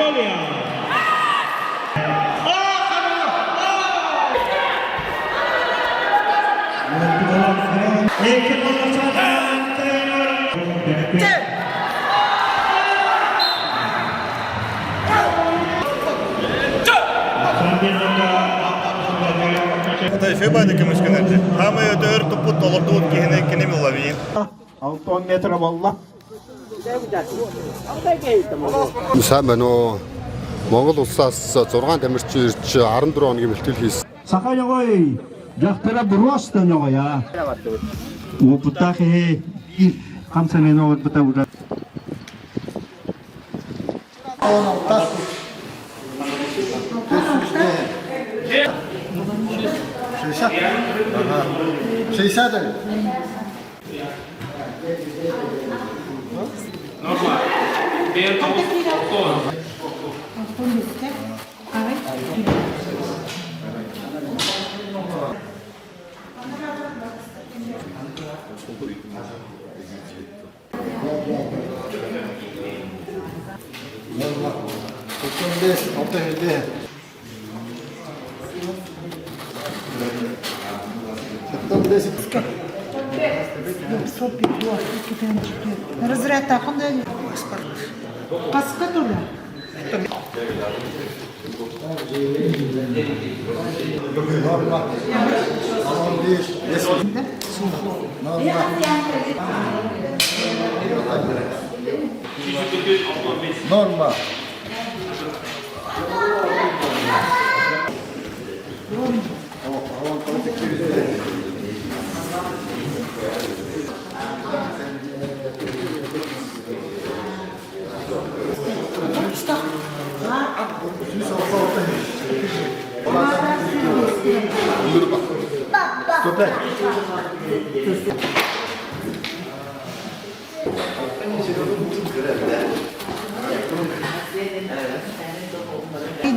Mongolia. Үчүгэй баайда көмүскэнэрдэ. Хаамай өтөр туппут толордубут киһини кини милавин. 6 метр болла. Сайн байна уу? Монгол улсаас 6 тамирчин ирж 14 хоногийн бэлтгэл хийсэн. Саха ньоҕой, дьахтара просто ньоҕой аа. Уопуттаах эһэ биир хамсаныыны оҥорбута уже. Норма. Разряд Хаска тула. Норма.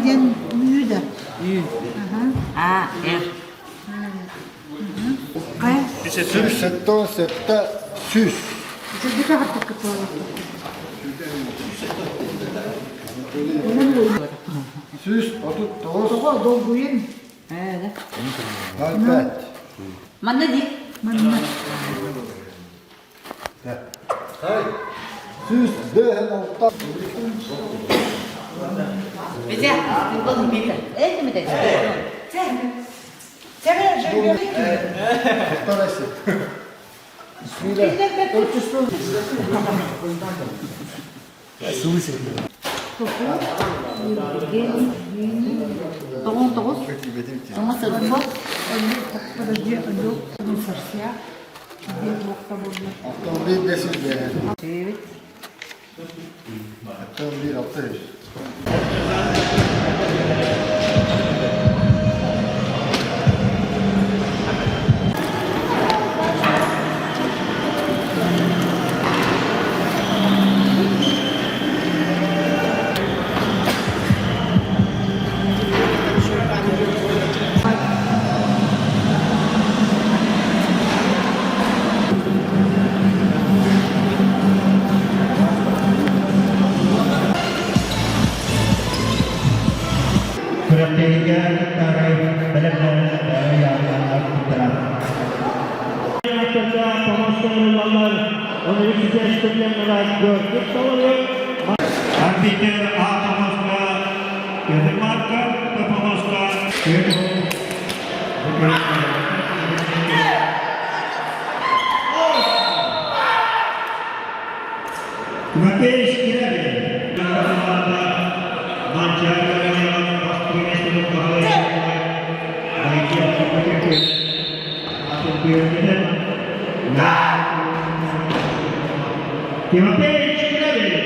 Диэн үүдэ. А, Р. Кай. Сүүс сэттэ сэттэ сүүс. Жирдика хаттыкка туолар. Сүүс отут тоҕус. Тоҕо долгуйун. Опять. Манна ди. Манна. Сүүс бөһөн алта. Бизэ, был битэ. Это мы Сәбә жирдика. Повторяйся. Тоҕун тоҕус. Тоҥус сылбы. Подожди, алё, ну сарсия. Где лохта болды. Автомобиль бес жүз бөһөн. Девять. Автомобиль алты жүз. Күрэхтэһиигэ кыттаары бэлэмнэрин Арбитр А Помоска, Петр Марко, П Помоска, Тимофей Скрябин. Тимофей Скрябин.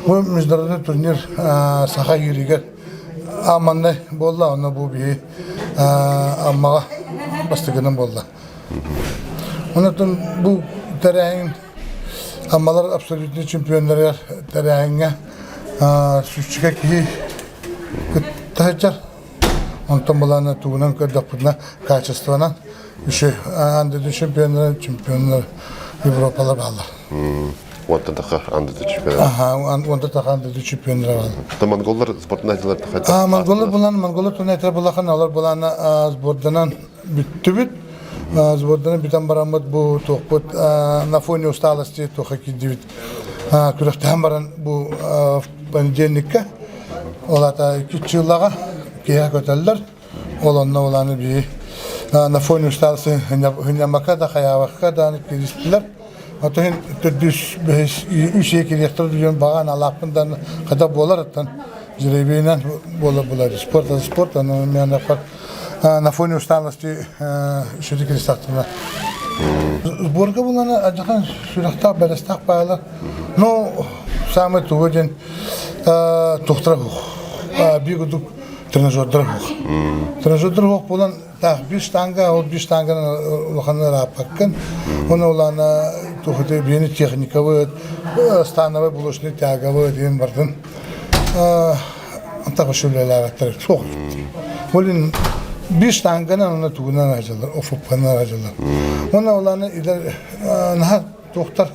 Бу международный турнир саха ииригэр Амманнай буолла, онно бу биһи Аммаҕа бастакынан буолла. Онон бу тэрээһин Аммалар абсолютный чемпионнарыгар тэрээһиҥҥэ сүүсчэкэ киһи кытта сылдьар. Онтон былаана тугунан көрдөхпүтүнэ качествонан үчү аан дойду чемпионнара, чемпионнар Европалар бааллар. Уонтан таха аан дойду чемпионнара. Аха, уонтан таха аан дойду чемпионнара бааллар. Монголлар сборнайдылар А, монголлар булан, монголлар турнирдар булахан, алар булана сборданан бүттүбүт. Сборданан бүтэн бараммыт бу туохпут на фоне усталости туоха киирдибит. Күрэхтэһэн баран бу понедельникка ол ата үч жыллаҕа киһи көтөллөр. Ол онно улааны би на фоне усталости хынньамакка да хайаабакка да киристилэр. Отон төрдүс бэһис үс кириэхтэр дьон баҕан алааппын да хата буолар оттон жребийинэн буола булар спорт спорт на фоне усталости сүрү киристахтына сборга булана адьахан сүрэхтээх бэлэстээх баалар ну самый тугу диэн тухтара биир курдук тренажердар хуох тренажердар хуох буолан таах биир штанга ол биир штанганан улахан ырааппаккын оны улаана тухуты биэни техникабыт становой булочный тягабыт диэн бардын антах үлэлээбэттэр суох Олин биир штанганан уонна тугунан ажалар офуппанан ажалар уонна улаана илэр наһаа туохтар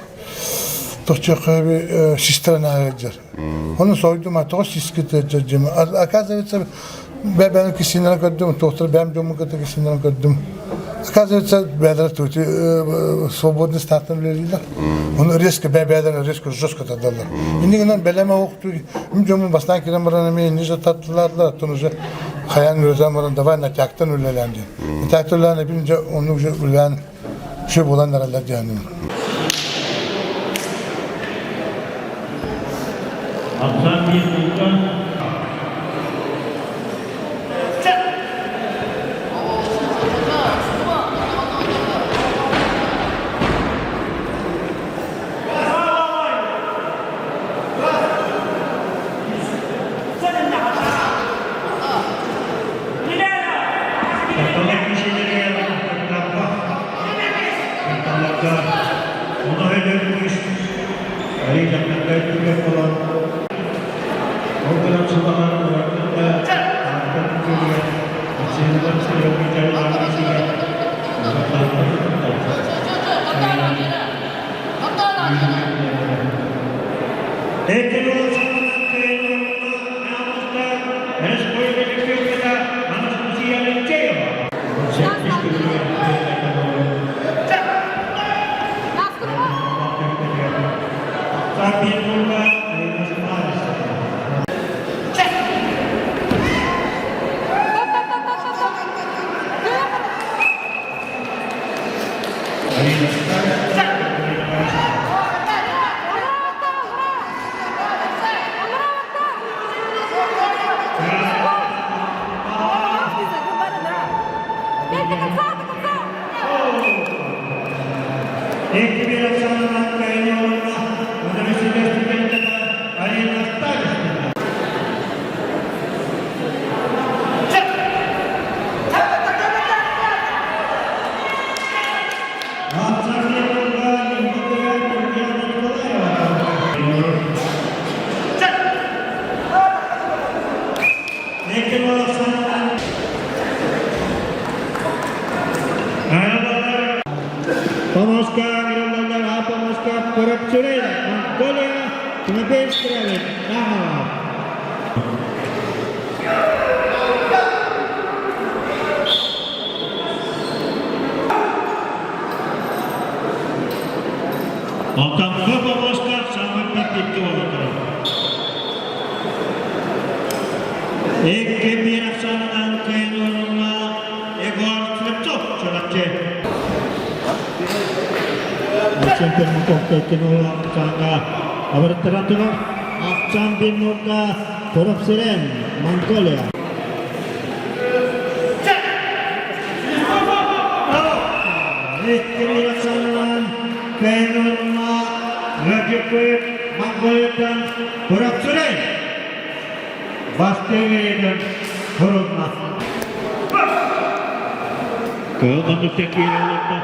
тохчоххөбү систерен ааҕыдьар Оны сойдум, а тоҕо сискит дьим. Оказывается, бэбэни кисиннэрэн көрдүм, туохтар бэм дьоммун кытта кисиннэрэн көрдүм. Оказывается, бэдэр тути свободный стартан үлэлииллэр. Оны резко бэбэдэр резко жестко тардаллар. Иннигинэн бэлэме оохту, мин дьоммун бастаан кирэн баран эмиэ ниже тартылаатылар, оттон уже хайаан үлэлээн баран давай натягтан үлэлээн диэн. Натягтан үлэлээн эбин дьэ ону уже үлэлээн все буолан эрэллэр диэхиним. Ахсаан биир булка Онтон Х-помостка саҥа пикниккэ олордо. Икки биир ахсаанынан кыайан орунна Егор Слепцов Чурапчы. Чемпион Саҥа абырыттаран Ахчан Биннурга Туруп-Сирен, Монголия. Икки биир ахсаанынан кыайан орунна Ракиппыт Монголияттан Туруп-Сирен. Бастыҥ турунна. Кыыл муннукта киирэ олордо.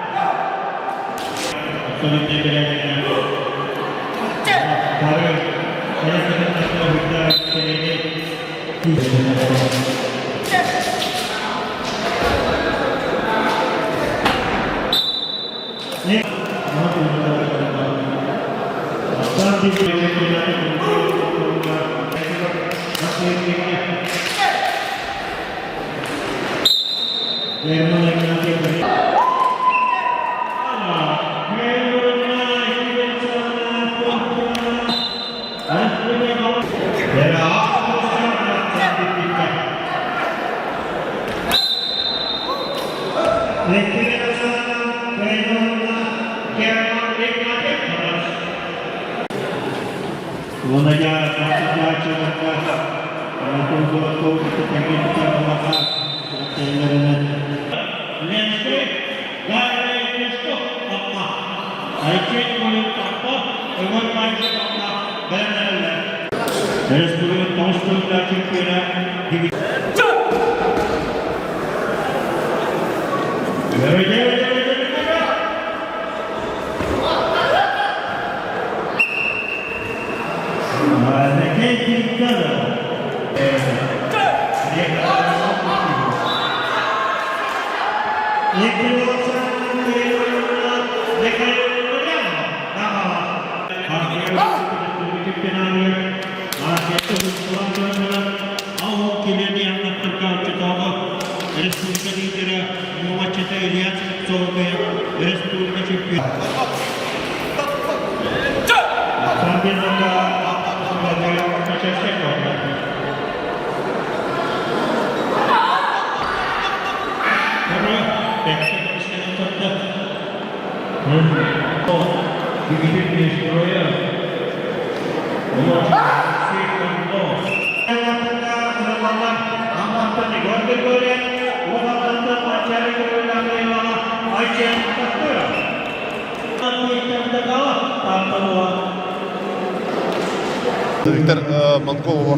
Виктор Монголова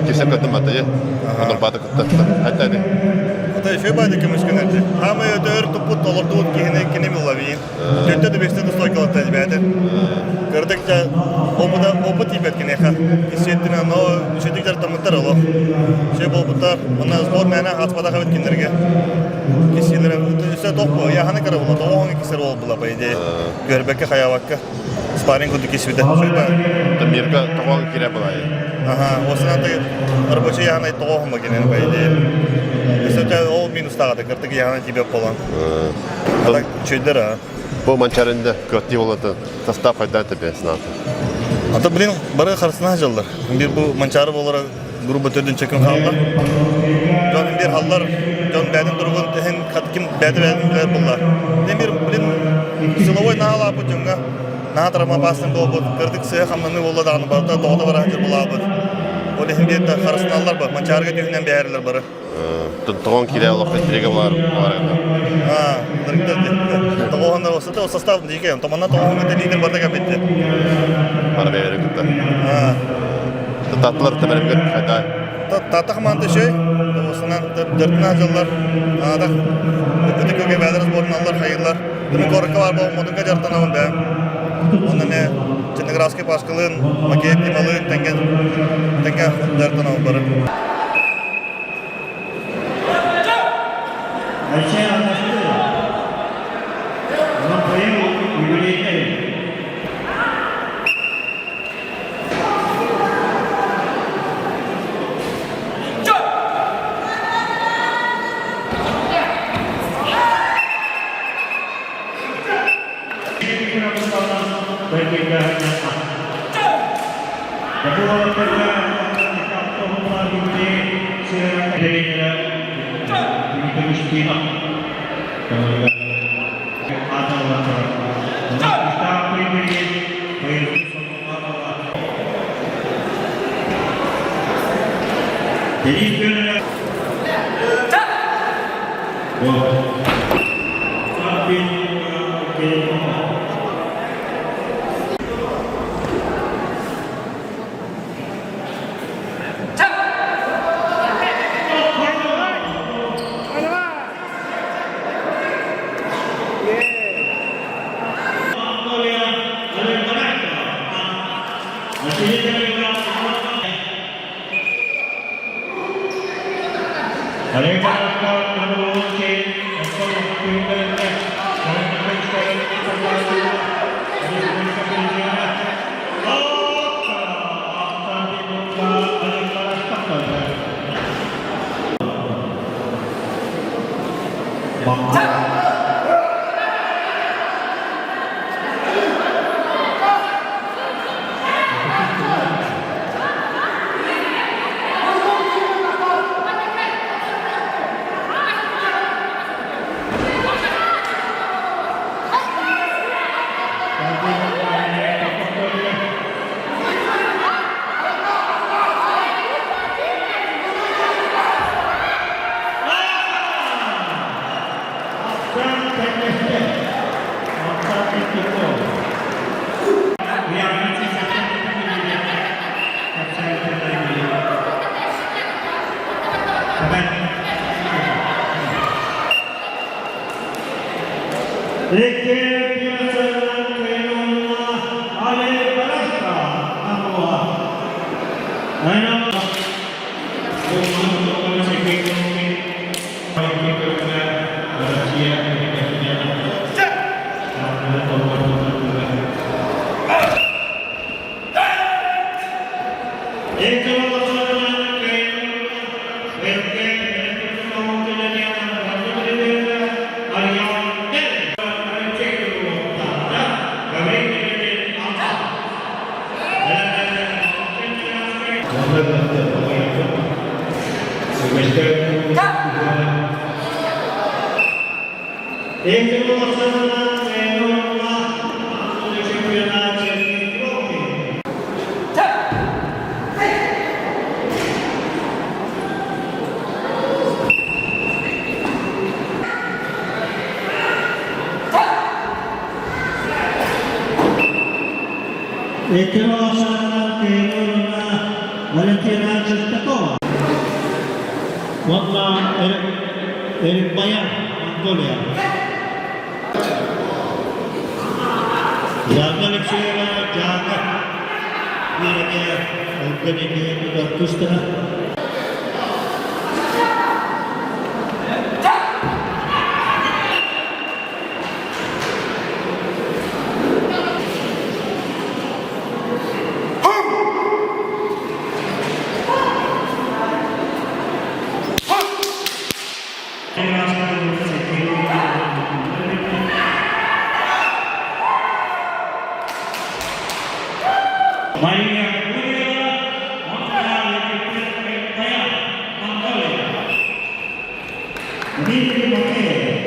кисе кытты матайы. Онор бааты кытта. Айтады. Ата еще байды көмүскөнөрдү. Хамы өтөр тупут толордуут киһини кини милавин. Төттө да бесте стойкалатта дибәте. Көрдүк жа опыта опыт тибет кинеха. Кисеттина но үшетиктер тамыттар олох. Şey болбуттар. Мына сбор мәнә атпада кабит киндерге. Кисилер өсө топ яханы кара була. Тоғоң кисер бол була по идее. Көрбекке хаявакка. Спарринг куду кисбите. Шөйбә. Мирка тоғоң кире була. Ага, осынан рабочий яханы тоғоң ба кинен по идее. Өсө ол минус тагы кыртык яханы тибеп болан. А так чөйдер а. Бу манчарында көтти болатын состав хайдан тебе сынаты. Ата блин, бары харсына жылдар. Bir bu манчары болара группа төрдүнчө күн халла. Жон bir халлар, жон бәдин тургун тehen кат ким бәди бәдин билер буллар. Демир блин силовой наала бу жонга. Наатарама басын болбут, кырдык сыя хамнаны болла дагы барда тоғда бар хажыр булабыт. Ол хим бир харсыналар бар, манчарга түйүнөн бәрилер бары. Тоғоң кире олох тиреге бар бар. А, нырыкта тогоондар болса да состав дике, томанна тогоонга лидер бар да битти. Бара бәрі кытта. А, Татлар темерге хайда. Тата команда şey, осынан дөртүнә жыллар, ада өтө көге бәдер сборын алар хайырлар. Дemi корка бар бу модунга жартанабын бә. Онда не Ченеграски пашкалын, Макеев Дималын тенге тенге жартанабын бары. Валентина Чистякова. Уонна Эрик Баян, Монголия. Жанна Алексеева, Дьааҥы биэрэгэ Өлгөн иннигэр тустана. Мария Гурьева, Монголия. Дмитрий Макеев.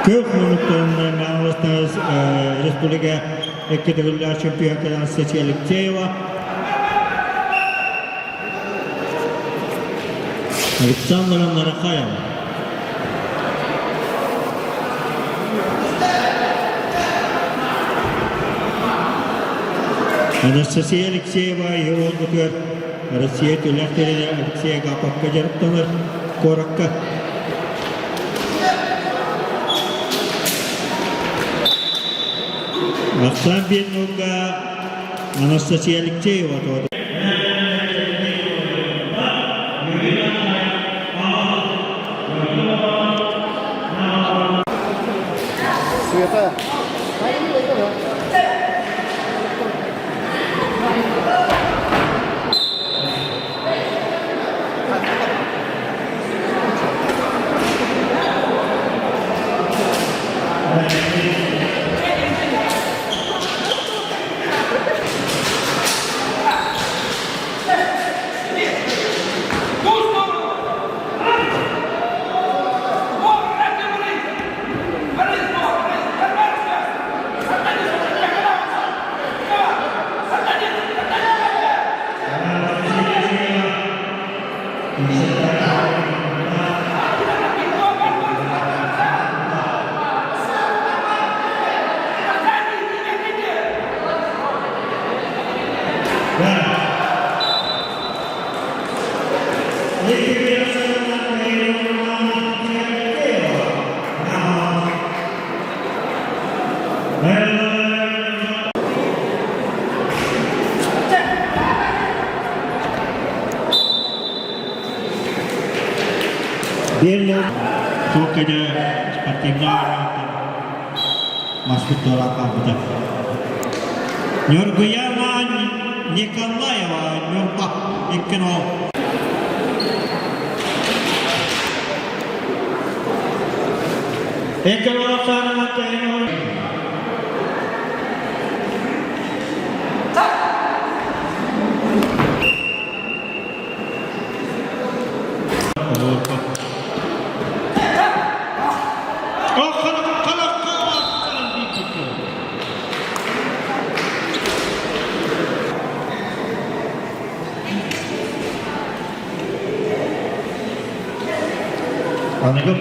Күөх муннуктарынан Республика икки төгүллээх чемпионка Анастасия Алексеева. Александра Нарахаева. Анастасия Алексеева Егор Россия түлэх тренерэ Алексей Агаповка дьарыктанар куоракка. Ахсаан биэннолга Анастасия Алексеева туода. Света. Биэрлэр Туоккада спортивнай оонньууттан маспыттара хаалбыта. Ньургуяна Николаева Ньурба иккин ол. Иккин ол саанынан Аныгы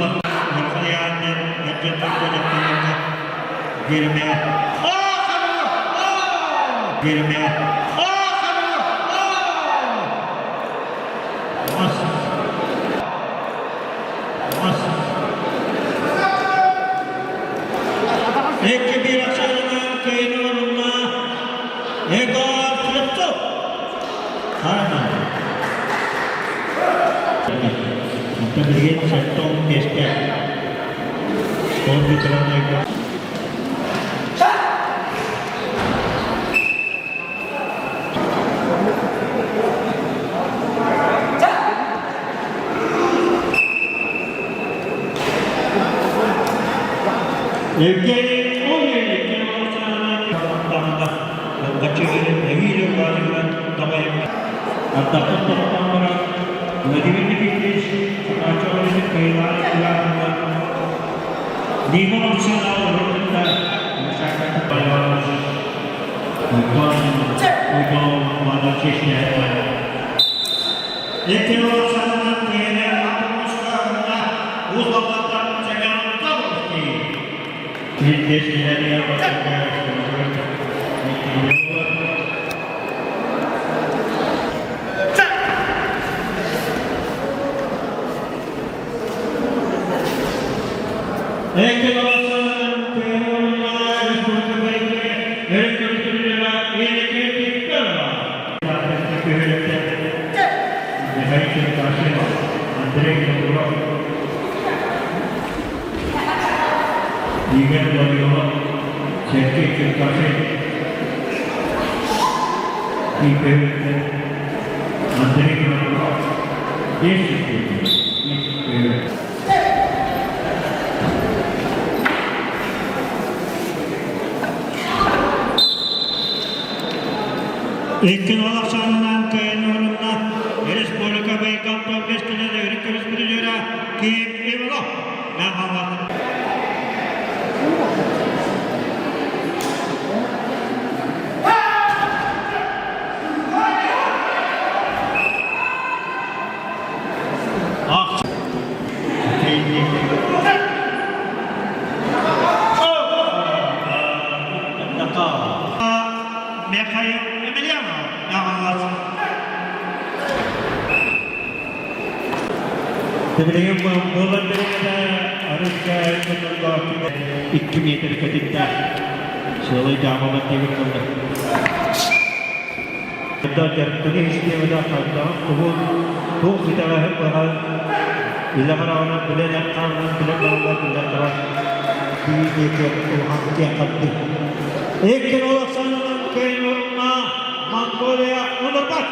Икки биир ахсаанынан кыайыы орунна Егор Слепцов. Онтон билигин 75-кэ спорт ветерана Евгений Владимир Никитич Игорь Ларионов, Сергей Черкашин, Андрей Григорьев, 10 Икки ахсаанынан кыайын орунна республика Байкал бестүнен өрүк көмүс призера Ким Иванов. Билигин буолар бэрикэтэ арыска 2 метр кэтиттээх сыалай дьаамалар диэбит буолла. Да дьарыктаны истиэмэтэ хайдаҕын тугун туох итэҕэһин баҕар илэ хараҕынан билэн хаанынан билэн бараллар биллэн турар күү диэки улахан киэн хардыы. Иккин Александровна Кэйнурна Монголия Унурбат.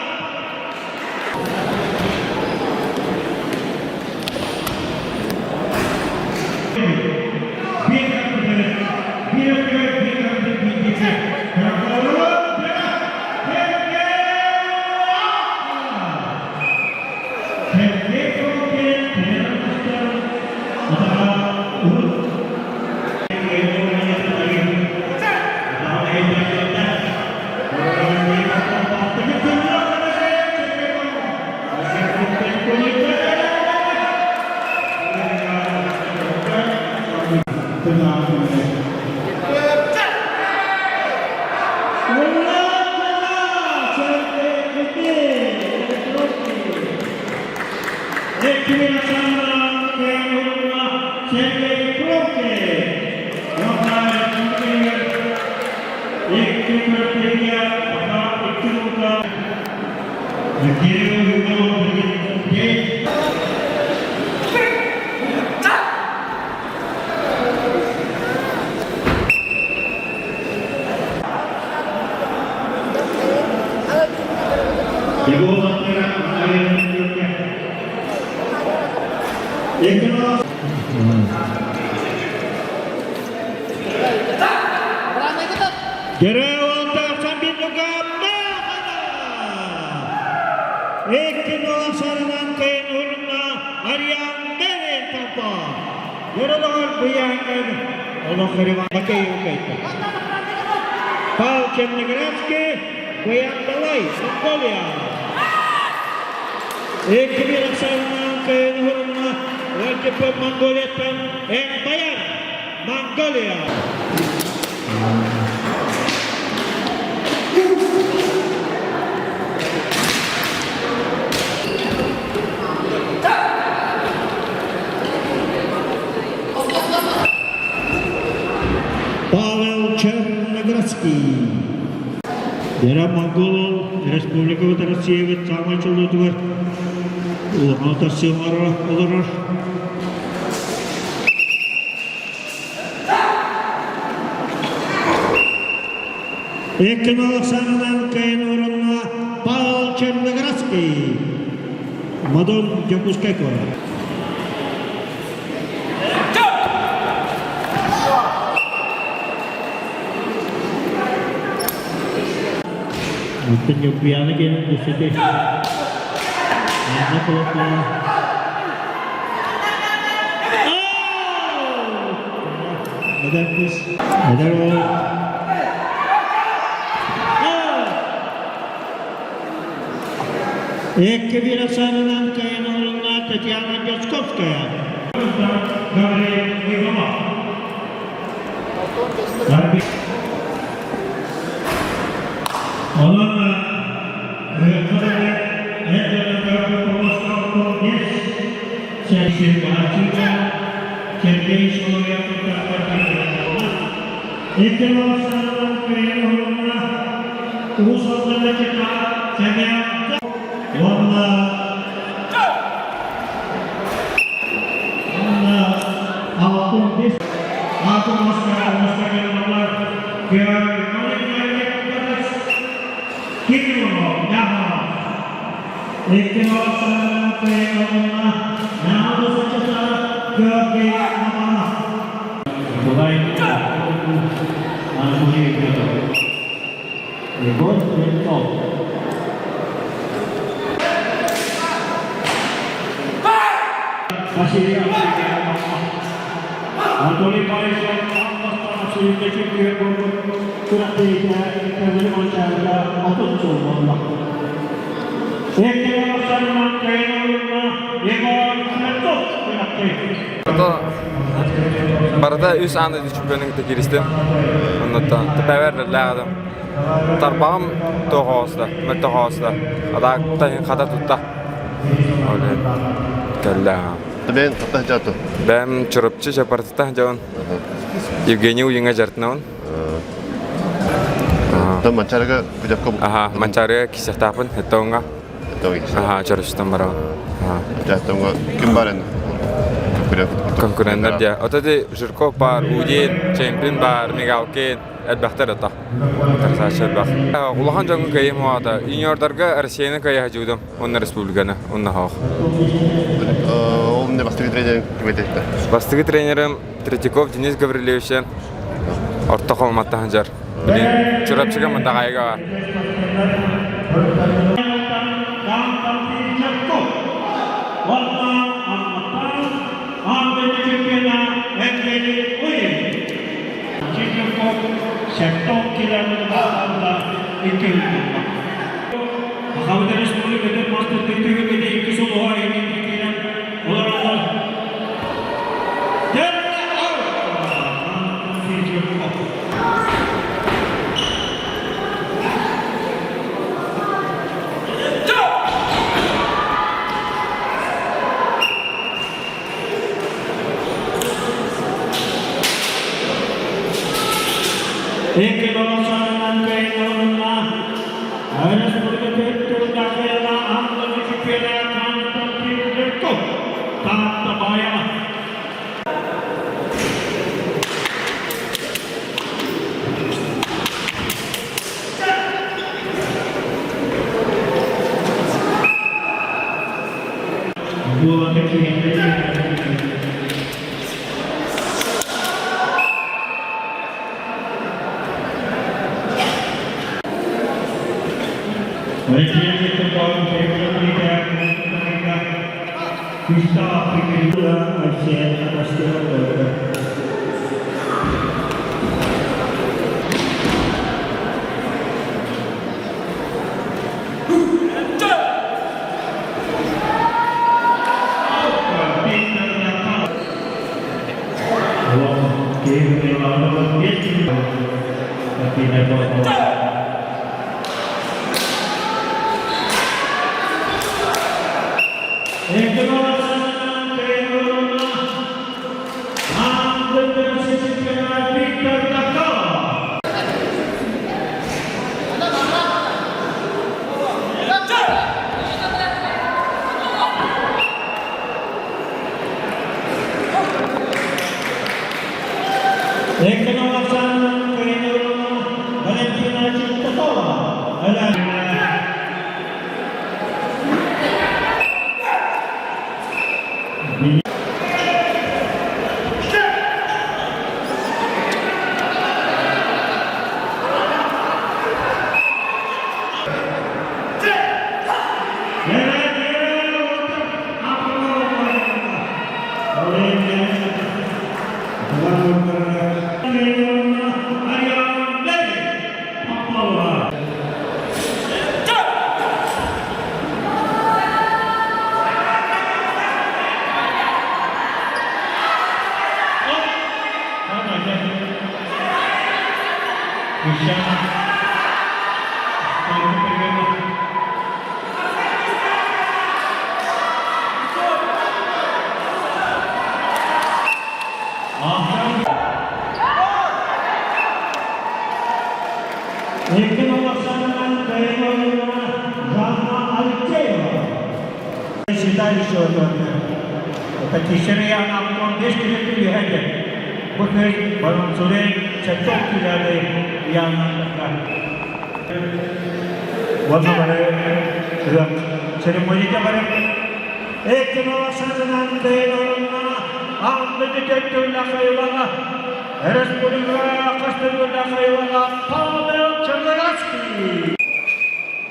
Павел Черноградский, Баяндалай, Монголия. 2000 кайын РТП Монголияттан Баян, Монголия. Павел Черноградский. Дера Монгол Республика Россия саамай чулуутугар улахан тахсыылара олорор. Эккин Александровна кайын орунна Павел Черноградский. Мадон Дьокуускай куорат. Оттон Ньукуйаана кэлэн өссө Анна Кулакова. Эдэр кыыс, эдэр уол. Экки биир ахсаанынан кыайан оҥорунна Татьяна Дьячковская. Гаврил Иванов. Онон Уонна Алтын бес алтын Егор Стрельцов. Василий Анатолий Борисов Барыта үс аан дойду чемпионун кытта кииристим. Оннуттан тэпэбэр лээҕим. Тарбаҕым тоҕооста, мөлтөх оҕоста. Адаак тайын хата тутта. Ол кэллэ. Бэйэн хатта жаату. Бэм Чурапчы Чапартыта дьон. Евгений Уйунга жартынан. Там Манчарыга күдәккө. Аха, Манчарыга кисехтаапын, хеттоңга. Аха, Чурапчытан барабын. Жаттоңга ким бар енді? Конкуренттар дия. Ото ди Жирков бар, Удин, Чемпин бар, Мигалкин, элбэхтэр ото. Красавчик элбэх. Улахан дьоҥҥо кыайым оҕото. Юниордарга Россияны кыайа сылдьыбытым, уонна республиканы, уонна хоох. Ол не бастакы тренерин ким этэ? Бастакы тренерим Третьяков Денис Гаврильевич орто холматта сылдьар. Билин Чурапчыга Мындаҕайга бар. Сахабыт Республикатын мастер-түгүмүтэ икки сыл уһа киирэн олороллор. Екі баласанынан кайын орнына Республика Төрт Аңлы Чемпионы Константин Жирков Таатта Баайаҕа.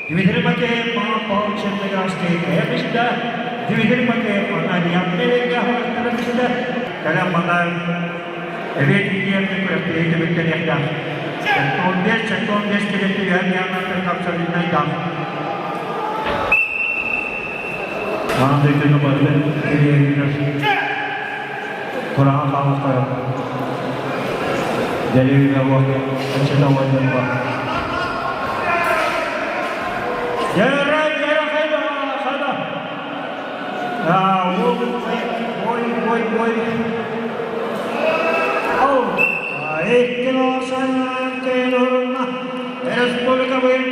Дмитрий Макеев, Павел Черноградский, Дмитрий Макеев, Кэлэн манна эбиэтиниэргэ күрэхтэһии түмүктэниэхтээх. 15-15 килиэтигэр абсолютнай Аан дойдуну барытын кириэригэр кураан хаалыктара Дэлиүгэ уот аччата уонньуга Дьэрэ дьэрэ хайда хайда бой бой. Республика бойын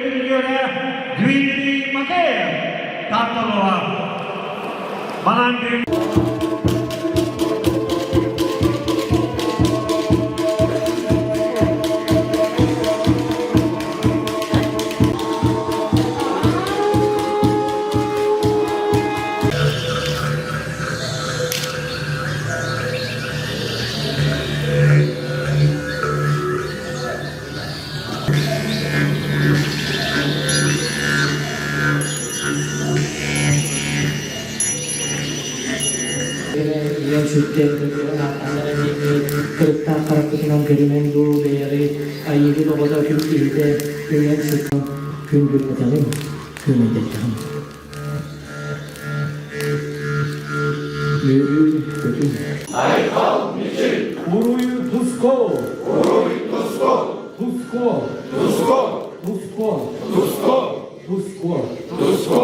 призеры Дмитрий Макеев Тарталова. Манан Ийэм сүрдээх кырыктаах харахпытынан көрүмэҥ дуу бэйэҕи айыыгыт оҕото күн киһитэ үҥэн сытан күн күлбэтэҕим күөмэйдэттэҕим Үөрүү көтүн Айхал мичил! Уруй туско! Уруй туско! Туско! Туско! Туско! Туско! Туско! Туско!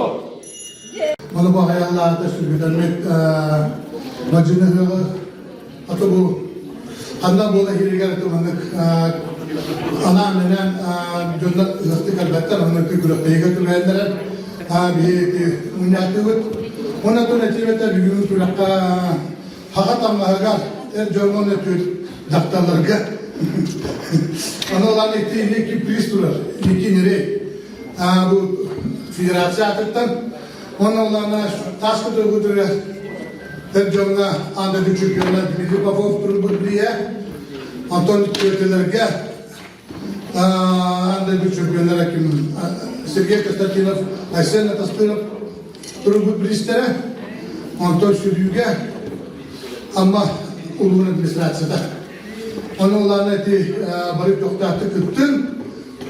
Ону бу айаллаата сүргүтэммит мадьыны ыһыаҕы аты бу ханна буола иһиригэр аты маннык анаан-минээн дьоннор ыһыахтыы кэлбэттэр, онно күрэхтэһиигэ түбэһэллэрэ биһиги мунньааттыыбыт. Уонна тон этиим этэ бүгүҥҥү күрэххэ хаха таҥаһыгар эр дьоҥҥо уонна дьахталларга ону ылан ити икки приз турар, икки ньирэй. Бу федерация аатыттан уонна улаана таас көтөргүтүгэр эр дьоҥҥо аан дойду чемпиона Дмитрий Попов турбут билиэ. Онтон түөртэлэргэ аан дойду чемпионнара ким Сергей Константинов, Айсен Атастыров турбут бириистэрэ. Онтон сүрүүгэ Амма улуун администрацията. Ону улаана ити бары көхтөөхтүк кыттын,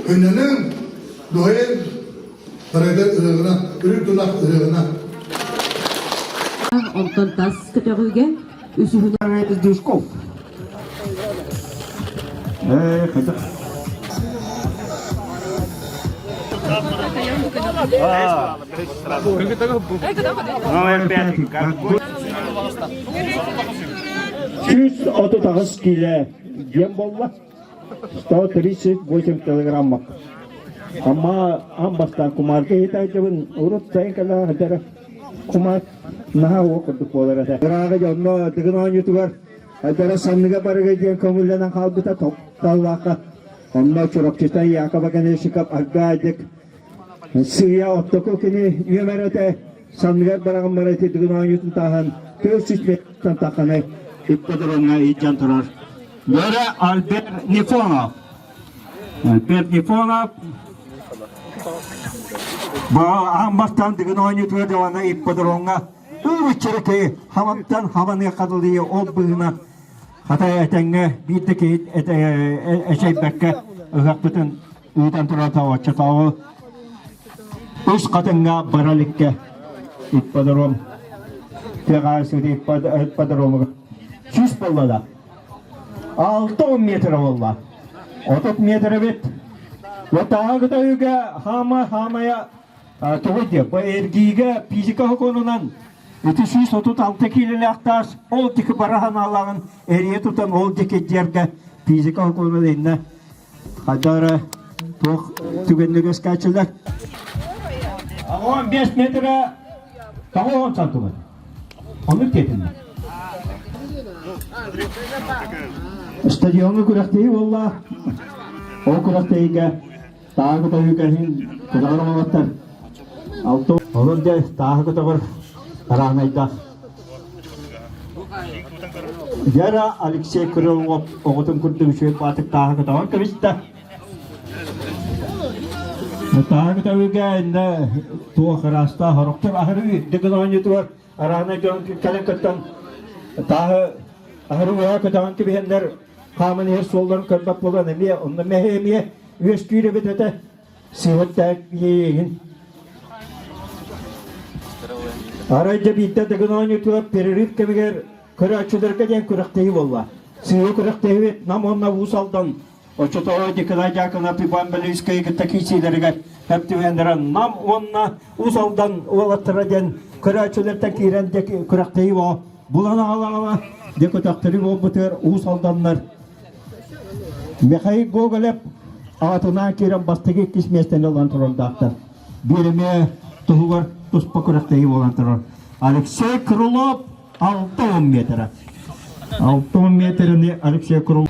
Өнөнүҥ, дуһайын, барыта ыһыаҕынан, үрүт тунах ыһыаҕынан. Онтон тас көтөҕүүгэ үсүһүнэн Душков. Э, хотя. 138 киле диэн буолла. 138 килограммах. Ама аан бастаан кумаарга иһитээччибин урут сайын кэлэ сылдьара кумаар наһаа уо курдук буолар этэ. Ырааҕы дьонно Дыгын оонньуутугар Айдара санныга барыга диэн көҥүллэнэн хаалбыта топталлаахха. Онно Чурапчыта Яков Оконешников аргаадык сыыйа оттоку кини үөмэр этэ санныгар бараҕын ити Дыгын оонньуутун тааһан 400 метртан тахханы ипподромҥа илдьэн турар Вера Альберт Нифонов. Альберт Нифонов аан бастаан Дыгын оонньуутугар дьоҕана ипподромҥа ыы хамантан хабаныа хадылыйы ол быһыынан хата этэҥҥэ биир да киһи эчэйбэккэ ыһыахпытын ыытан турата оччотооҕу үс хатыҥҥа бара иликкэ ипподром тыаҕа ипподромугар сүүс буолла да 60 метр буолла. 30 метр эбит. Отааҕы кытайыга хаама хаамая тугу диэ бу эргиигэ физика сокуонунан ити 136 киилэлээх таас ол диэки бара санаалааҕын эрийэ тутан ол диэки дьиэргэ физика сокуонунан иннэ хайдах эрэ туох түгэннэр үөскээччилэр 15 метрэ 90 сантиметр Оннук диэтиннэр. Стадиоҥҥа күрэхтэһии буолла. Ол күрэхтэһиигэ тааһы көтөҕүүгэ иһин көтөҕөр уолаттар алта олор дьэ тааһы көтөҕөр араанайдаах. Вера Алексей Крылов оҕотун курдук үчүгэй баатык тааһы көтөҕөн кэбистэ. Тааһы көтөҕүүгэ иннэ туох ыраастаах орохтор аһары үрдүк оонньуутугар араанай дьон кэлэн кыттан тааһы аһары уһаа көтөҕөн кэбиһэннэр хааман иһэр суолларын көрбөт буолан эмиэ онно мэһэ эмиэ үөскүүр эбит этэ сыһыттаах иэйиин Арай дьэ биирдэ Дыгын оонньуутугар перерыв кэмигэр көрөөччүлэргэ диэн күрэхтэһии буолла. Сыыһа күрэхтэһии Нам уонна Уус Алдан Оччотооҕу Николай Дьяконов Иван Белинскэй кытта киирсиилэригэр хэптибэннэрэ Нам уонна Уус Алдан уолаттара диэн көрөөччүлэртэн киирэн күрэхтэһии боо. Булан аҕала-аҕала дьэ көтөхтөрү буолбутугар Уус Алданнар Михаил Гоголев аҕатынаан киирэн бастакы иккис миэстэни ылан турардаахтар. Биир эмиэ туһугар туспа күрэхтэһии буолан турар. Алексей Крылов 60 метра. 60 метрини Алексей Крылов.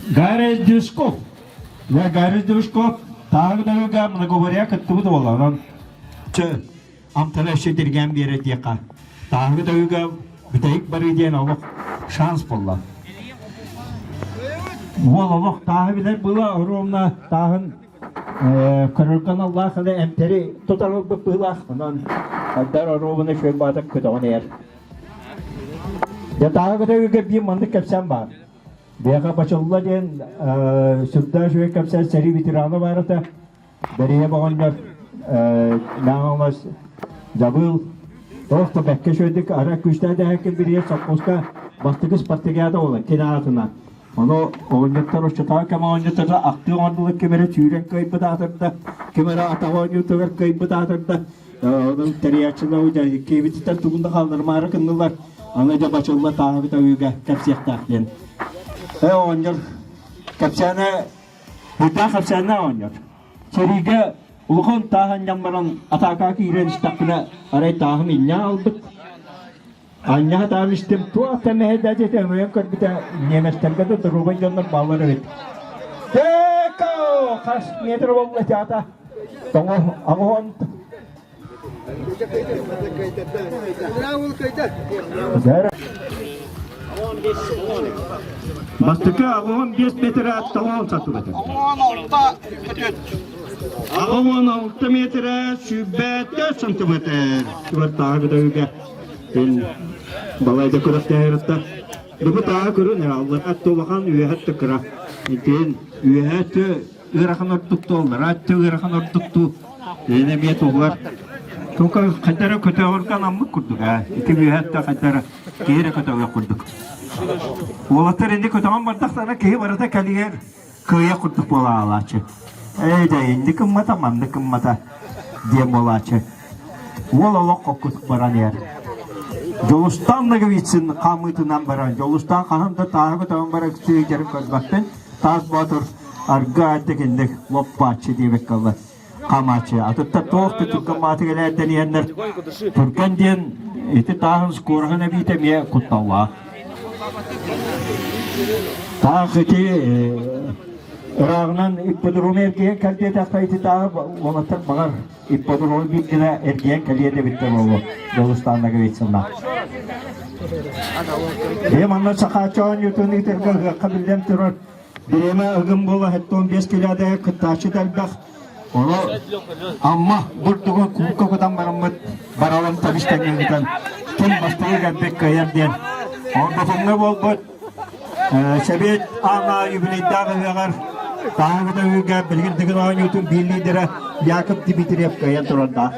Гарри Дюшков. Я Гарри Дюшков тағы да многоборье кыттыбыт буолан. Чө, амтана өссө тиргээн биэрэр диэххэ. Тааһыгы төгүгэ бүтэһик барыы диэн олох шанс буолла. Уол олох тааһы билэр была оруомна тааһын көрөргө аналлаах эле эмтэри тутар ылбыт быһыылаах. Онон хайдар оруобуна үчүгэй баатар көтөҕөн иһэр. Дьэ тааһы көтөгүгэ биир маннык кэпсээн баар. Биһиэхэ Бачылла диэн сүрдээх үчүгэй кэпсээн сэрии ветерана баар этэ. Бэрийэ оҕонньор Наҥалас Дьабыыл туох да бэккэ үчүгэйдик ара күүстээх дэһэккин билиэ сопхуоска бастакы спартакиада буолар кини аатынан. Ону оҕонньоттор оччотооҕу кэм оҕонньотторо ахтыы оҥордулар ким эрэ сүүрэн кыайбыт аатырда, ким эрэ атах оонньуутугар кыайбыт аатырда. Онон тэрийээччилэр киэбититтэн тугун да хаалларымаары гыннылар. Аны дьэ бачылла тааһыбыт өйүгэ кэпсиэхтээх диэн. Э оҕонньор кэпсээнэ Быдаах кэпсээннээх оҕонньор. Сэриигэ улахан тааһы анньан баран атаака киирэн истэхпинэ, арай тааһым инньэ аҕалбыт. Анньаһа таһан истим, туох да мэһэйдээчи өҥөйөн көрбүтэ, немецтэргэ да доруобай дьоннор бааллар эбит. Теко! Хас метр буолла теата? Тоҥо аҕыһон Бастакы 85 метрэ тоҕон сатыбыта. 86 метрэ 104 сантиметр. Түбэртааҕы көтөгүгэ балайда күрэхтэһэритта. Бу тааҕы көрүн аллар атты улахан үөһэ өттө кыра. Итин үөһэ өттө ыарахан ордукту, аллараа өттө ыарахан ордукту. Эн эмиэ туһугар Тука хайдара көтөҕөргө анаммыт курдук ээ. Ити үөһэ өттө хайдара киһи эрэ көтөҕүөх курдук. Уолаттар инди көтөҕөн бардахтарына киһи барыта кэлигэр кыайа курдук буола аалааччы. Эй да инди кыммата, манны кыммата диэн буолааччы. Уол олох хоккутук баран иһэр. Дьулустан Ноговицын хаамыытынан баран, Дьулустан хаһан да тааһы көтөҕөн баран сыыдьарын көрбөппүн. Таас Боотур арга дэгинник лоппааччы диэбиккэ ылла. Хамааччы. Атыттар туох да түргэн мааты кэлээрдэн иһэннэр түргэн диэн ити тааһын скороһын эбиитэ эмиэ кутталлаах. Таах ити ырааҕынан ипподрому эргийэн кэлдиэтэххэ ити тааһы уолаттар баҕар ипподрому биир гына эргийэн кэлиэ эбиттэр буолуо Дьулустан Ноговицынна. Ээ манна Сахааччы оонньуутун ыытарга ыһыахха биллэн турар бириэмэ ыгым буола 75 килода кыттааччы да элбэх. Ону Амма бурдугун куукка кутан бараммыт баралын табис тэҥҥэ ыытан ким бастакы кэлбит кыайар диэн. Ордотуҥҥа буолбут Сэбиэт аана юбилейдаах ыһыаҕар таһыгыта үһүгэ билигин Дыгын оонньуутун биир лидерэ Яков Дмитриев кыайан турардаах.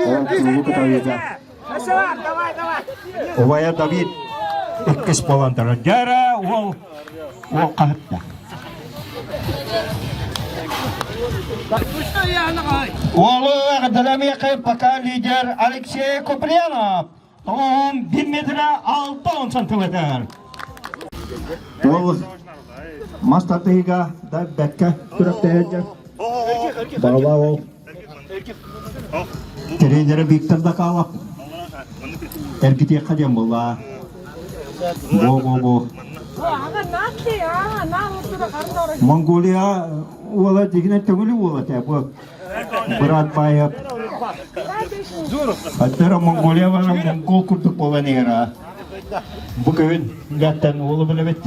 Ол куулу кытарыыга. Убайа Давид иккис буолан турар. Дьэ уол уол хаһытта. Уолу эҕэрдэлэмиэххэ пока лидер Алексей Куприянов. Тоҕуһун 1 метра 60 сантиметр. Уол мас тардыһыыга да бэккэ күрэхтэһэр Баҕалаах ол. Тренерэ Виктор Дакалов. Эргитиэххэ диэн буолла. Бо-бо-бо. Монголия уола дигинэн төҥүлү уола этэ. Бу Брат Баев. Аттара Монголия баран монгол курдук буолан иһэр аа. Бу күн лэттэн уолу билэбит.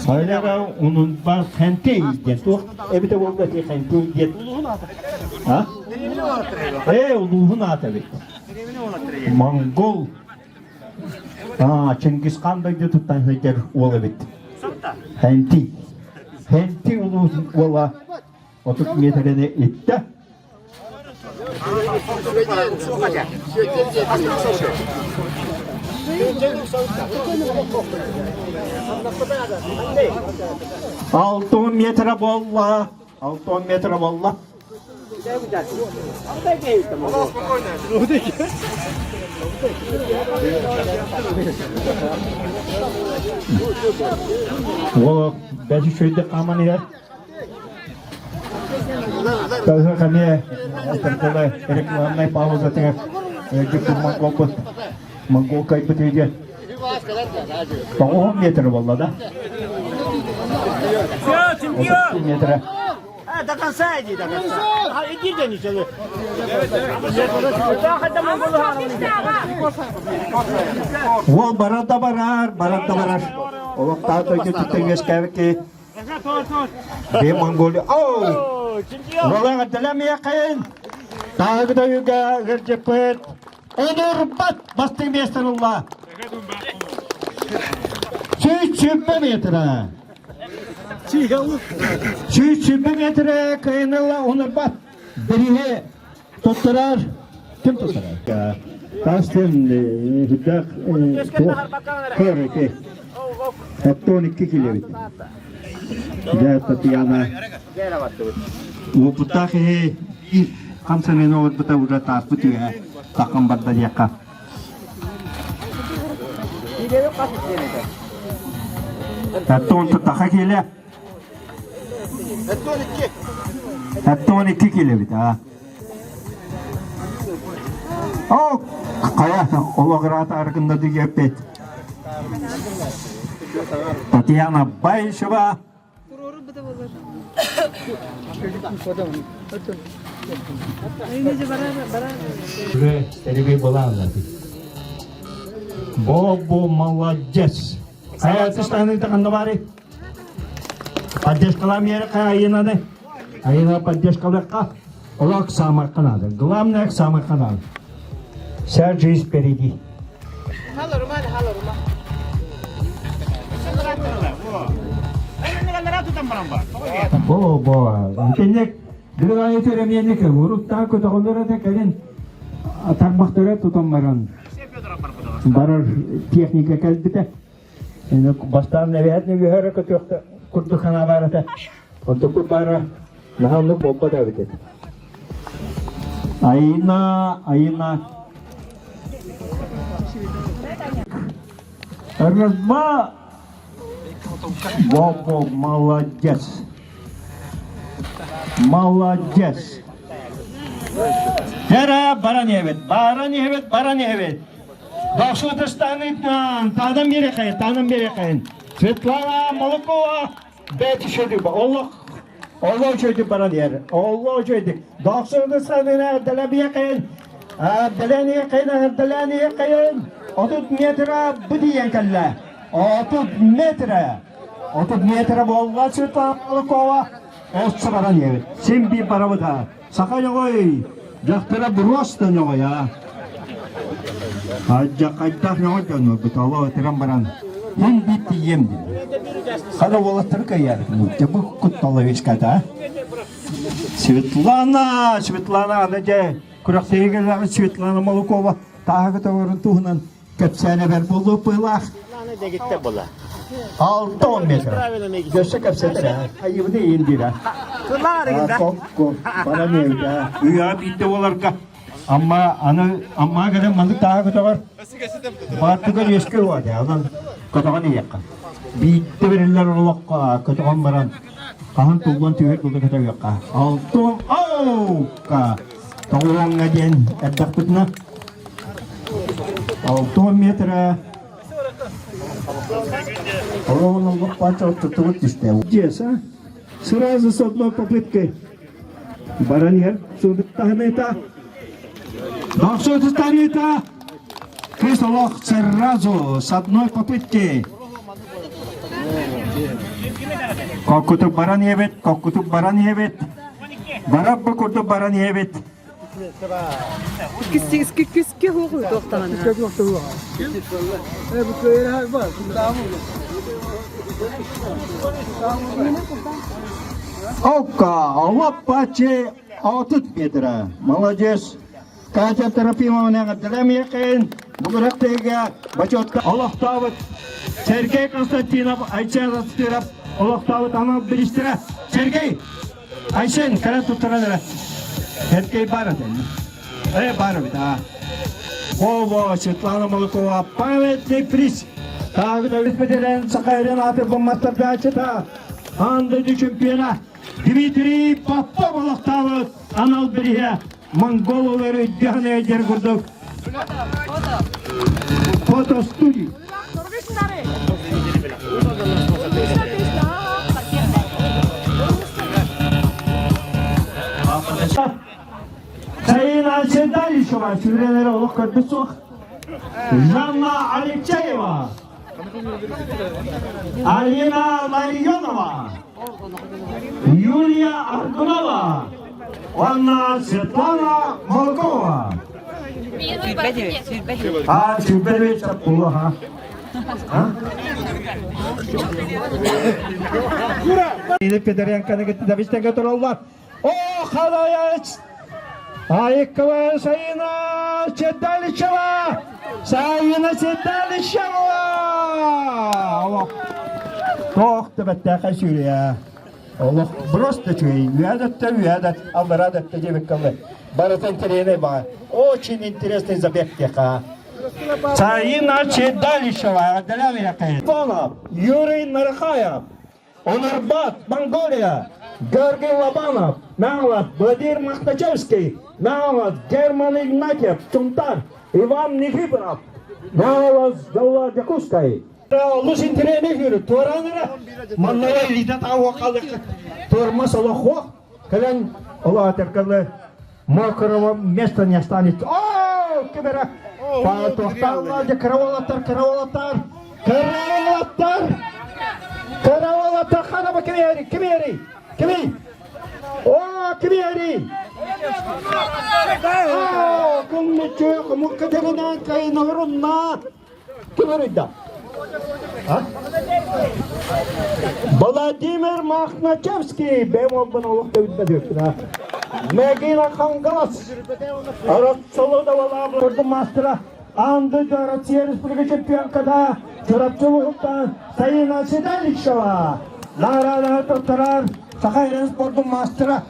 Хайдара унун бар хэнтэй диэн туох эбитэ буолла ти хэнтэй диэн. А? Э, улууһун аата эбит. Монгол А, Чингисхан дойдутуттан сылдьар уол эбит. Хэнти. Хэнти улууһун уола 30 миэтэрэни иттэ. Алтын метра болла, алтын метра болла. Уол бэс үчүгэйдик хааман иһэр. Тыһы эмиэ тыргылы рекламнай паузатыгар дьүккүн монголбут монгол кайбыт үйге 90 метр болла да? 32 метра. До конца иди, до конца. Иди, да ничего. Уол барар да барар, барар да барар. Олохтоох дойдутуттан үөскээбит Бе Монголия. Оу! Ролан Адалямияқайын! Тағы да үйге ыржыппыт. Онурбат бастың местен улла. 120 метра. 120 метра кайыныла онурбат. Бириһи туттарар. Ким туттарар? Тастен хүддах көрөке. 12 килебит. Дьэ, Татьяна. Уопуттаах иһи биир хамсаныыны оҥорбута уже тааспыт үөһэ таххан барда диэххэ. Оттон таха киилэ. Оттон 2 килэбит, а. О, хайа, олоҕураата аргында дүгеппет. Татьяна Баишева. Уже эребей была Бобу молодец. Хайа тыстаны таханна бары. Поддержкалам ерка айынаны. Айына поддержкалыққа. Олақ самарқанады. Главное самарқанады. Вся жизнь впереди. Бо, бо. Интенек Дырайы төремиэнник уруттаа көтөҕөллөр этэ кэлин тарбахтара тутан баран барар техника кэлбитэ. Бастаан эбэһэт үөһэрэ көтүөхтэ курдук санаа баар этэ. Онтукпут баара наһаа оннук буолбат эбит этэ. Айына, Айына. Раз, два. Бобо, молодец. Молодец. Тера баран иһэбит, баран иһэбит, баран иһэбит. Дохсутустаныттан тадан биэрэхэйин, тадан биэрэхэйин. Светлана Молокова бэт үчүгэй олох олох үчүгэй баран иһэр. Олох үчүгэй. Дохсутустанына дэлэбиэхэйин, дэлэниэхэйин, дэлэниэхэйин. 30 метра бу тиийэн кэллэ. 30 метра. 30 метра буолла Светлана Молокова. Отса баран иһэбит. Син биир барабыт ha. Саха ньоҕой, дьахтара просто ньоҕой а. Хайдах ньоҕой дьоннорбут олоо ытыран баран мин биир тиийиэм диэн. Хара уолаттары кыайар бу кутталовичката. Светлана, Светлана, аны дьэ күрэхтэһиигэ Светлана Малукова тааһы көтөҕөрүн туһунан кэпсээн эбэр буолуоппуйлаах. 6 метр. Өссө кэпсэтэр айыбыны иин диирэ. Үйэҕэ биирдэ буоларга Амма аны Амма кэлэн маннык тааһы көтөҕөр баартыгар үөскэ уода онон көтөҕөн иһиэххэ. Биирдэ бэриллэр олоххо көтөҕөн баран хаһан туллан түһэр курдук көтөҕүөххэ. Алтон оукка тоҕуоҥҥа диэн эрдэхпитинэ 6 метра Ровно пачал tutulup düştü. Здесь, а? Сразу с одной попыткой. Бараньер, судыктаныта. Дохсутстаныта. Кыыс олох сразу с одной попытки. Коккутук баран иһэбит, коккутук баран иһэбит. Барап бу курдук баран иһэбит. Окка, лопачи 30 метра. Молодец. Катя Трофимовна эҕэрдэлэмиэххин. Бүгүрэхтээгэ бочуотка олохтообут Сергей Константинов, Айсен Астыров олохтообут анал биристэрэ. Сергей, Айсен, кэлэн туттаран эрэ. Сергей бар этэ. Э, бар эбит, а. Ова, Светлана Малыкова, памятный приз. Тағы да өтпеделен Сахайрен аты бомматтардаачыта. Андыды чемпиона Дмитрий Попов олохтаабыт анал бириһэ Монгололар өйдөһөн өйдер курдук фотостудия. Саина Седалищева сүрелери олох көрбүт суох. Жанна Алексеева. Алина Ларионова. Юлия Аргунова. Уонна Светлана Молокова. А, сүүрбэ саппулла, ха? Или Петренконы кытта бистенге тураллар. О, халаяч! Айыккова Саина Седалищева! Саина Седалищева! Туох да бэттээхэй сүүрүйэ. Олох просто үчүгэй. Үөдэттэ үөдэт, аллараа да өттө диэбиккэ Барытын интэриэһинэй баҕа. Очень интересный забег диэхэ. Саина Седалищева, Юрий Нарахаев, Онарбат, Монголия, Георгий Лобанов, Наалат, Владимир Махначевский, Наалат, Герман Игнатьев, Сунтар, Иван Никифоров, Наалат, Золла Дякускай. Олус интэриэһинэй сүүрүү туораанара маннара илиитэ таауа туормас олохуох кэлэн олоотыркалы мокрого места не останется. О, кибера! Туохтааллар дьэ кыра уолаттар, кыра уолаттар, кыра уолаттар, кыра уолаттар ханаба кимиэри, кимиэри, кими? О, кимиэри? О, күннүчү, кумукка тэринэн кайналарунна. Ким арыйда? А? Владимир Махначевский бэм олбан олох дөбүтмөдүк. Мегина Хангалас Арацоло да мастера Анды Россия Республика чемпионкада Чурапчы улууһуттан Саина Седалищева наҕарааданы туттарар Саха спордун мастера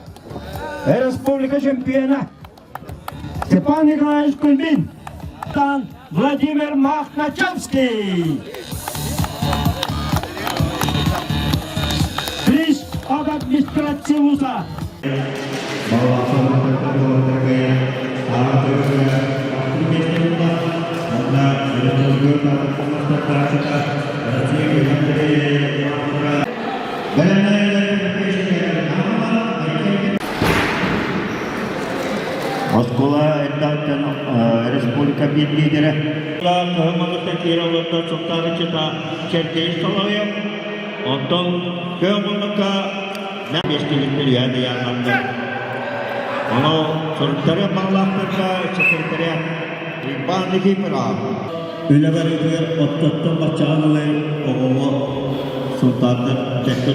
Республика чемпиона Степан Николаевич Кульмин, Владимир Махначевский. Приз от администрации вуза. Оскуола эрдэҕиттэн республика биир лидерэ. Кыһыл киирэ олордо Султаанычыта Сергей Соловьев. Онтон көҥ муннукка миэстэликтэр үһэ дыйааннаннар. Ону суруктары баҕалаахтарга секретаря Иван Никифоров. Үлэ барыытыгар оттоттон баччаҕан ылай оҕоҕо Султааннар кэккэ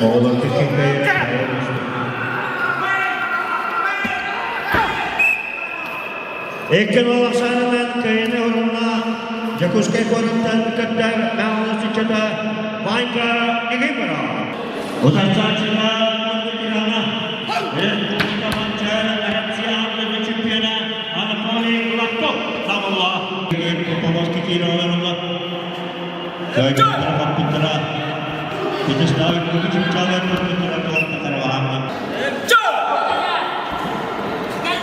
оҕолорго киирбэйэр Икки ахсаанынан кыайыны орунна Дьокуускай куораттан кыттар Наалыс ыччата Ванька Никифоров. Утарсааччылар ветерана, республика Манчаары Россия аан чемпиона Анатолий Гладков табылла. Поповский киираларыла кыайбыттара хаппыттара Вячеслав Кучукчалар турбуттара туорта карабаһаҥҥа.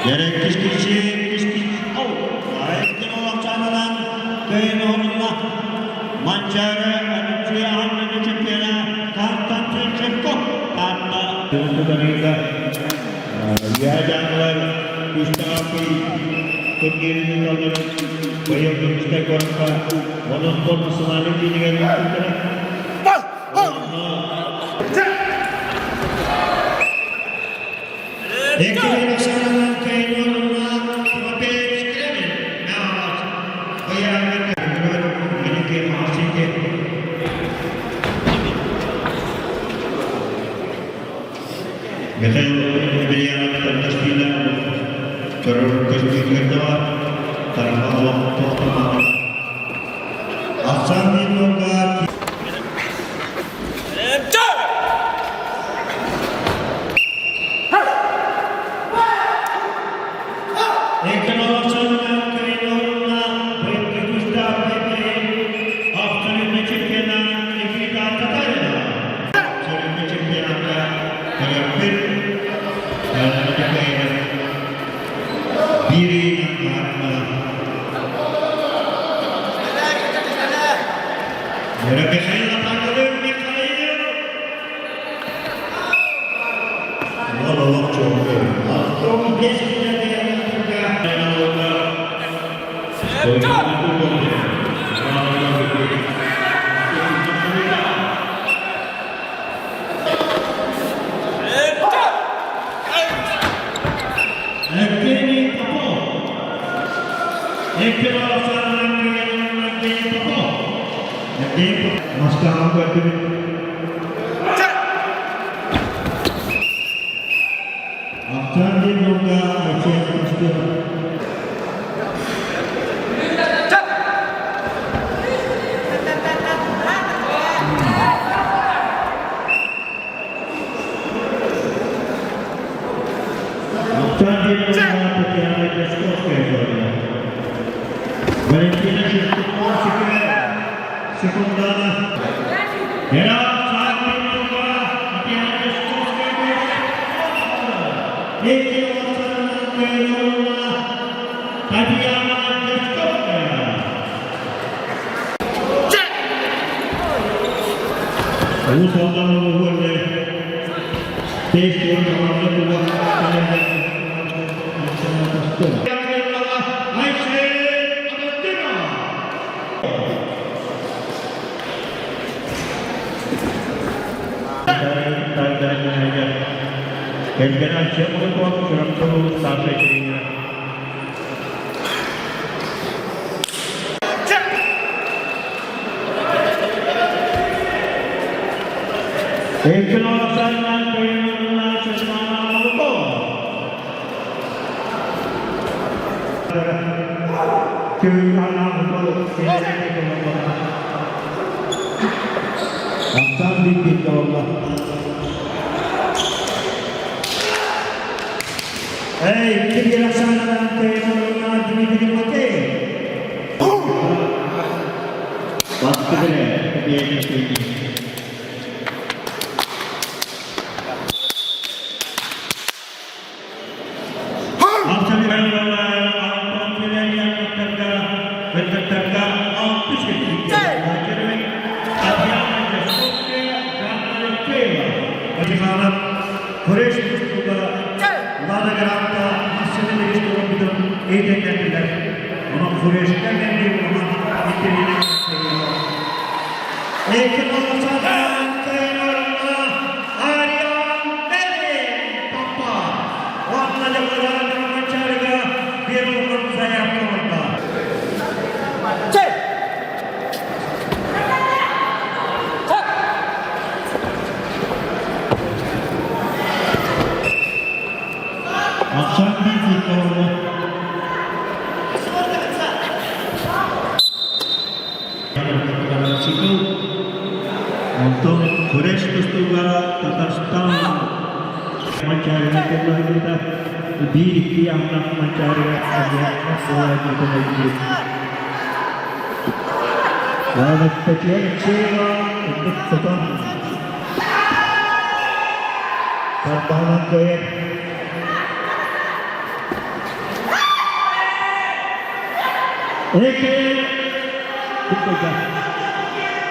Дэреккис киши кишки Айкин олохчаанынан кыайын орунна Манчаары Россия аан чемпиона Константин Шевков таатта. Тутарыыга Үөһээ Күүстээх турнирын ыыталларын быйыл Дьокуускай куоракка онон спорт национальнай киинигэр ыыппыттара. Икки ахсаанынан кыайын орунна Тимофей Скрябин Мялос ыйааҥҥа Великий Махасики Михаил Емельянов Тардашвиля көрөр көстүүтүгэр тарха олох тохтомоно. Ахсаан биир Көрөппүт биир ыйынан баарына Михаил Павлович Михаил Evgeny Popov. Evgeny Popov. Evgeny Москваҕа көрдүбүт. Ахтан диэн уолга Алексей Костин. Ахтан диэн уолга Татьяна Дьячковская көрдө. Валентина Шестакова секундана. Татьяна Дьячковская. Уус Алдан улууһугар Кэргэнэ Алексей Моряков, Чурапчы улууһун старшай тренера. Эркин Александровна Кирилловна Светлана Малыкова. Ахсан бит олла. Эй, Кирилл Александровна Кирилловна Дмитрий Макеев. Бастı bile Онтон күрэс тустууга Татарстан Манчаарыга кэллэҕинэ биир-икки аҥнаах Манчаарыга Алексеева инник тутан тарбаҕынан кыайар. Эки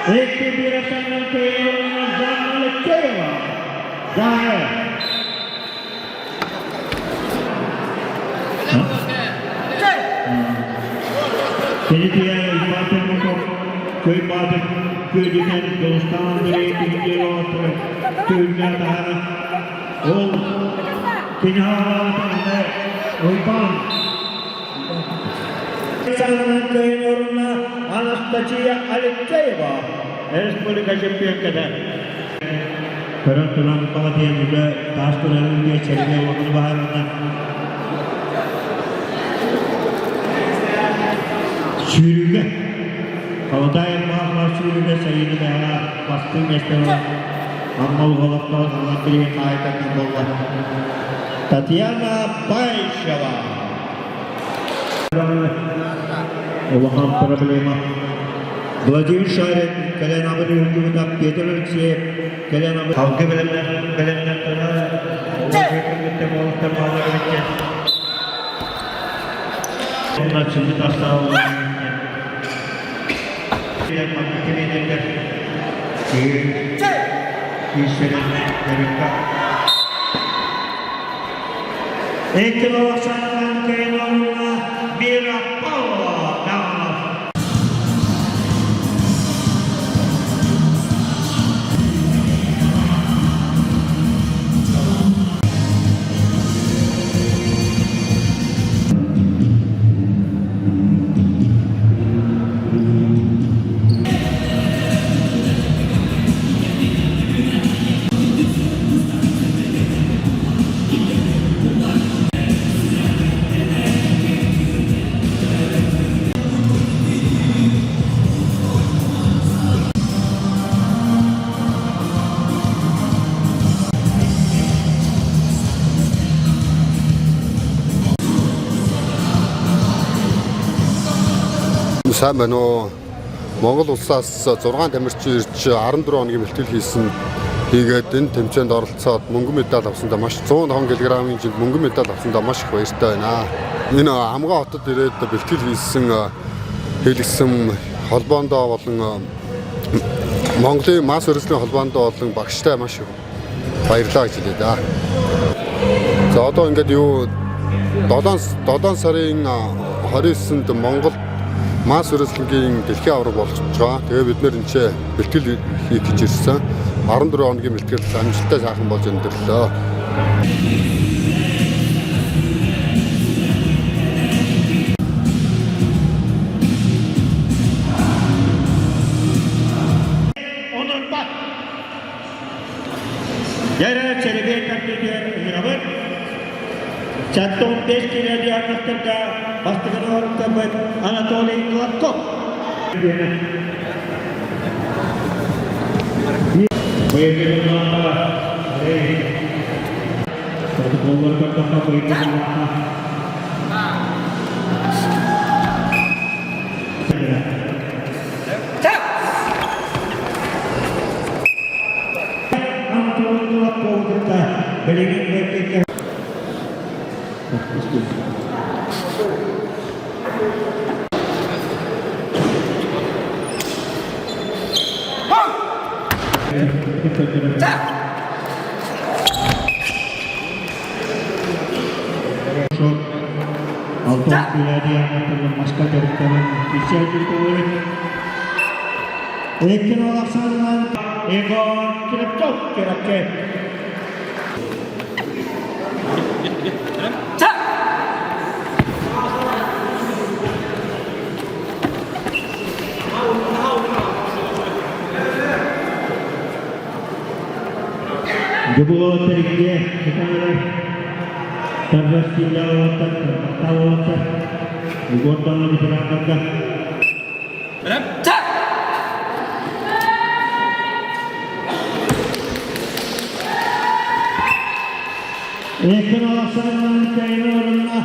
Эки биирэтэннэн кыайыыланна Жанна Алексеева. Даа. Кенития Ивановна Көй Баатыр күөдүнэн Дьулустаан Андрей Кириллов күҥҥэ таһара ол кини хаалаабыта Уйбаан Санынан кыайын орунна Анастасия Алексеева республика чемпионката. Көрөн туран баҕатыйан үлэ таас турарын диэ сэргэ уотун баһаарына сүүрүүгэ Халадаев баахлар сүүрүүгэ сайыны бэҕэ бастыҥ миэстэлэр Амма олохтоох Андрей Хаайтанна буолла. Татьяна Баишева. Улахан проблема. Владимир Шарин, кэлэн абын үрдүбүтап Петр Алексеев, кэлэн абын халгы бэлэмнэр кэммиттэ буолуктар баалар эбиттэр. Онна чылды тастааллар Кэмиэнэрдэр Эккеловсанан Кайновна Мира Павлова Сайн байна уу? Монгол улсаас 6 тамирчин ирж 14 хоногийн бэлтгэл хийсэн. Хийгээд энэ тэмцээнд оролцоод мөнгөн медаль авсандаа маш 105 кг-ийн жинд мөнгөн медаль авсандаа маш их баяртай байна. Энэ Амгаа хотод ирээд бэлтгэл хийсэн хийлгсэн холбоондоо болон Монголын масс өрсөлдөлийн холбоондоо болон багштай маш их баярлалаа гэж хэлье да. За одоо ингээд юу 7 7 сарын 29-нд Монгол масс өрсөлдөлийн дэлхийн аварга болох гэж байгаа. Тэгээ бид нэр энэ ч бэлтгэл хийх гэж ирсэн. 14 хоногийн бэлтгэл амжилттай сайхан болж өндөрлөө. Онорбат. Яра Сергей Капитер ыҥырабыт. Чаттон 5 килэ диагностарга бастакы оруктаммыт Анатолий Гладков. Билигин Алтан Маска Егор Кирапчов Кирапчев. Дебула терикке кытанырар Тарвастилаоттар, Тартаоттар, Угортаны ветерандарга. Экен аласанын кайнорuna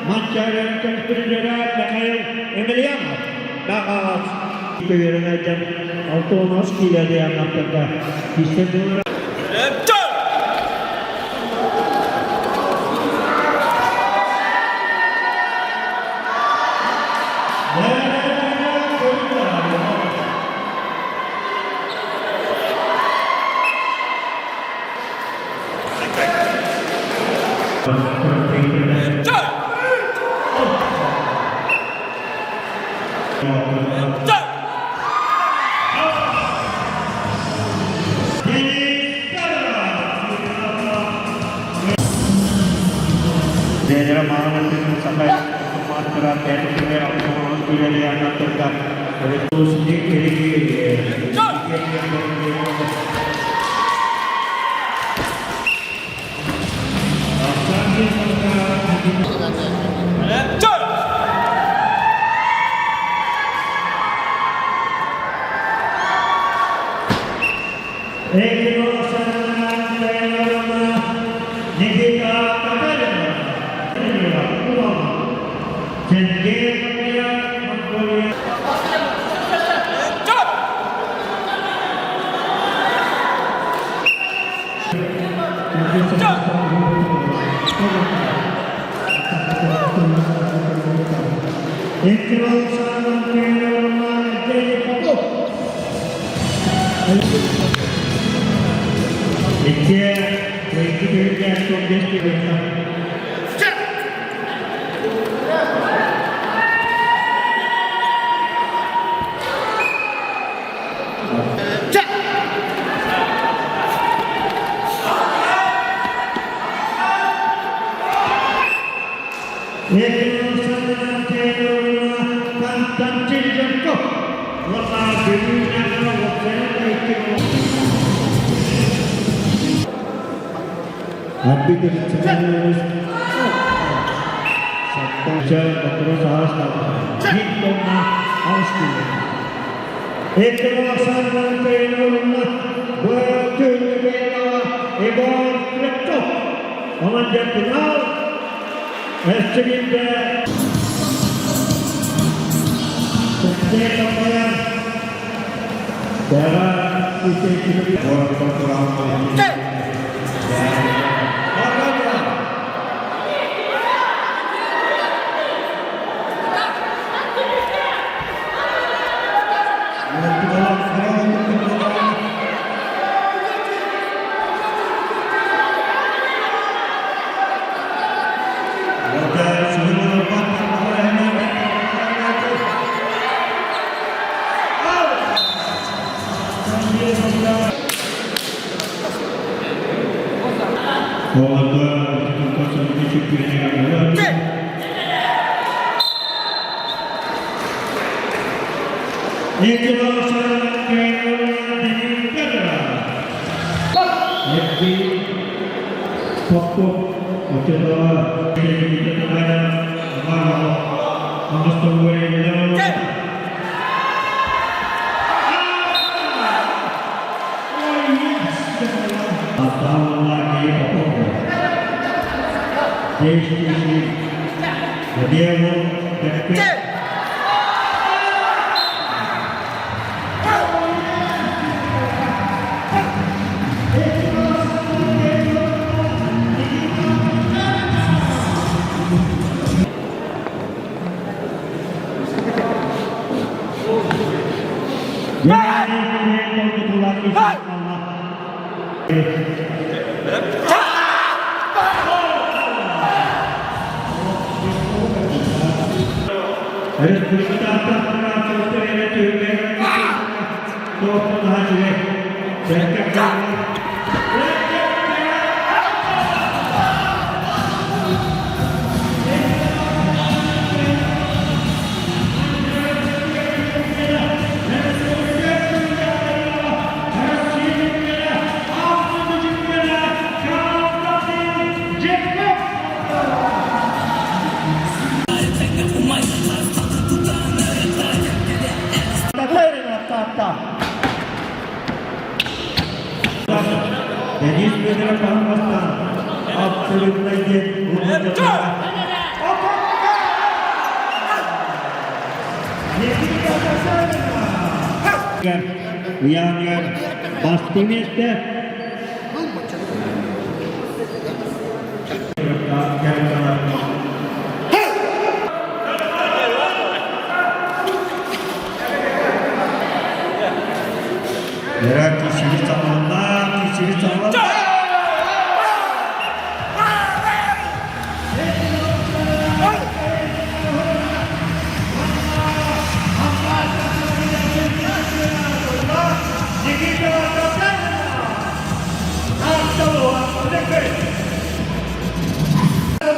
Манчарын конспирежера Михаил Емельянов. Бағағат. Көйерін Алтонос киледі аннаттарда. Кистер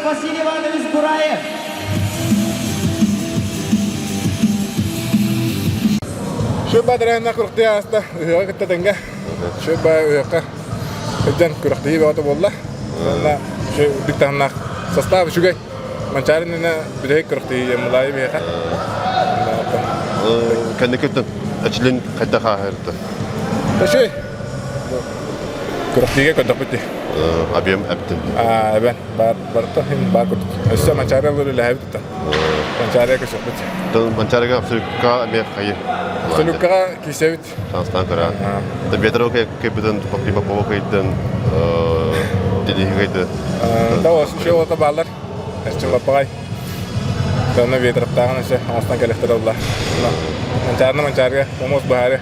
Василий Иванович Бураев. Шөп бадарайына күрөхтүү ааста ыһыаҕа кытта тэҥҥэ шөп баа ыһыахха сылдьан күрэхтэһии бөҕөтө буолла. Уонна үрдүк таһымнаах состав үчүгэй. Манчаары иннинэ бүтэһик күрэхтэһии диэн мулаайы биһиэхэ. Кэнники эчилин хайдах ааһырда? Үчүгэй. Күрэхтэһиигэ көрдөхпүт дии. Объем эптин. Эбэн бар барыта хин бар курдук. Өссө Манчаары ылыр үлэһэбит. Манчаарыга көсөхпүт. Манчаарыга абсолюкка эмиэ хайы. Абсолюккаҕа киирсэбит. Шанстан көрө. Та Ветров кэйбитин, Попова кэйдин, Дениһи кэйди. Та еще ота баалар. Эрчим Баппаҕай. Онно Ветровтааҕын өссө оҥостон кэлэхтэрэ буолла. Манчаарына Манчаарыга, помост быһаары.